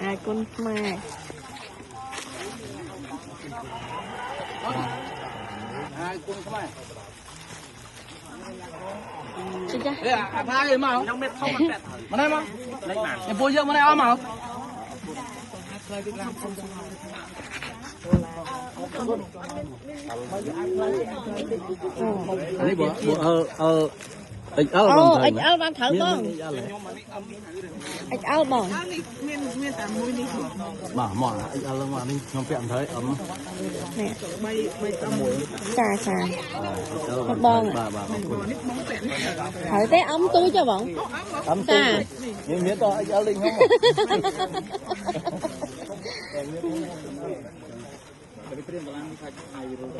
អាគុណខ្មែរអាគុណខ្មែរចាអាថាយមកខ្ញុំមានធំមកមកនេះមកខ្ញុំពួកយើងមកនេះអស់មកនេះបើអឺ XL បង XL បានត្រូវបង XL បងមានតែមួយនេះបាទមក XL មកនេះខ្ញុំពាក់មិនត្រូវអឹមនេះ3 3ចាចាបងបាទបាទអរគុណត្រូវទេអឹមទូចបងអឹមទូនេះមានត XL លេងខ្ញុំ តែព្រៀងកម្លាំងខាច់អាយរួច